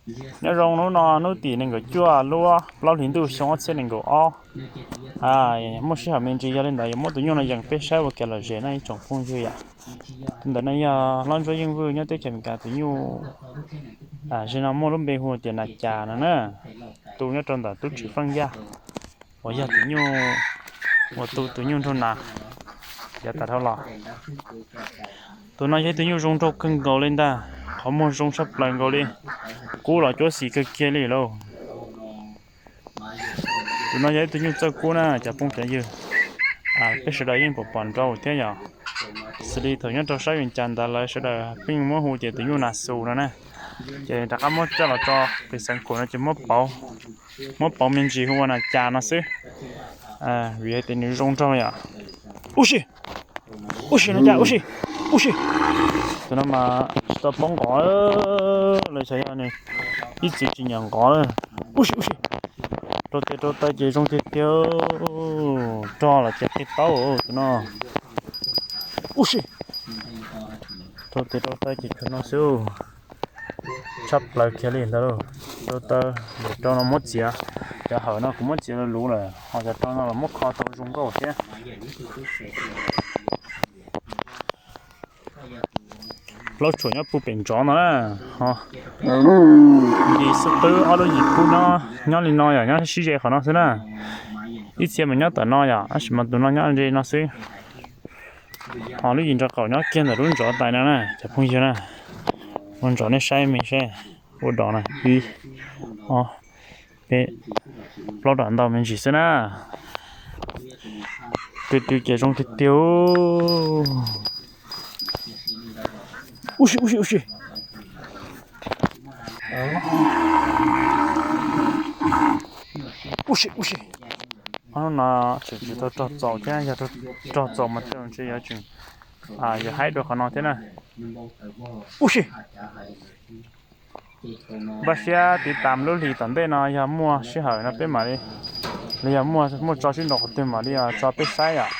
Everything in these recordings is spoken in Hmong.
Nyob zoo, hnub no hnub tim nees nkaum cuaj lub plaub hlis ntuj xyoo ob txhiab nees nkaum ob. Muaj sij hawm me ntsis yog li ntawd yuav muab tus nyuj no yees peb saib ua kev lom zem no ib tsoom phooj ywg yom. Tus ntawm no yog Hlob Ntsuab Yeej Vwj nyob teb chaws Amelikas tus nyuj, zim no muaj lub npe hu tias Nas Cas no na, tu nyob rau ntawm tub Tswv Feej Yaj uas yog tus nyuj, uas tu tus nyuj nraug nas yav tas dhau los. Tus no yog ib tug nyuj zoo nraug kawg nkaus li ntag, qhov muag zoo tshaj plaws nkaus li, kub los cuab xim kawg kiag li lauj. Tus no yog ib tug nyuj txawj kub na cov phooj cov ywg, peb sawv daws yeej pom pom nrau thiab yom. Xws li thaum nyob rau sab Vias Cas ntawd lawv sawv daws pheej muab hu tias tus nyuj Nas Xus no na, ces rov qab muab coj los tso pem xeev Kaum no ces muab pauv, muab pauv me ntsis hu ua Nas Cas no xwb. Vim hais tias nws zoo nraug yom. Ub si, ub si, Nas Cas, ub si, ub si. Tus no mas tsis tau paub nqov, lawv xav yog nws ib txwm tsis nyiam nqov. Ub si, ub si. Rau tes rau taw ces zoo tiag tiag, rog los ces qi taub tus no. Ub si, rau tes rau taw ces tsuas no xwb. Tshaj plaws kiag li ntawd. Rau taw, rau no muab txiav, cov hawm no kuv muab txiav luv luv lawm ho cov rau no los muab kho tau zoo nkauj thiab. Plaub tshuam nyob puag pem ntsov no na, ho yim xub qwb ob lub yim kub nyob li no yom, nyob sib ze qhov no xwb na. Ib txhia mas nyob tom no yom, tab sis mas tus no nyob ze no xwb. Ho lub yim nraub qaum nyob kiag ntawm lub ntsov tais no na cov phooj ywg na. Ua ntsov nej saib me saib, ua dom na, ib, ob, peb, plaub dom ntau me ntsis xwb na. Twg twg ces zoo tiag tiag. Ub si, ub si, ub si. Ub si, ub si. Ob hnub no tseem tsis tau rog txaus thiab, yog rog txaus mas tej zaum ntshe yuav tseem, yuav haib dua qhov no thiab na. Ub si. Npaj siab tiv tas lub hlis tom ntej no yog muaj sij hawm no peb mam li, los yog muaj, muaj tso sib nraus qhov twg mam li tso peb saib yom.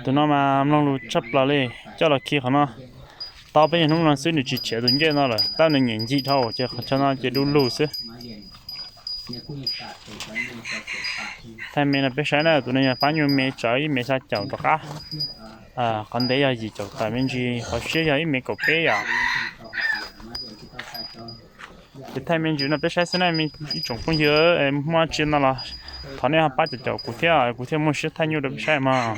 Tus no mas mloog lus tshaj plaws li, coj los khi qhov no. Tau peb nyuag hnub no xwb nws tsis chiav tus ncej no lawm, tab nws nyiam ncig dhau ces qhov chaw no ces du lug xwb. Thaij me no peb saib na, tus no yog pab nyuj me tsawv ib mev xya caum rov qab. Qhov ntev yog yim caum tawm me ntsis, qhov siab yog ib mev kaum peb yom. Ces thaij me ntsis no peb saib xwb na ib tsoom phooj ywg, muaj tsi no los thov nej ho pab caum caum kuv thiab, kuv thiaj muaj siab thaij nyuj rau peb saib mog.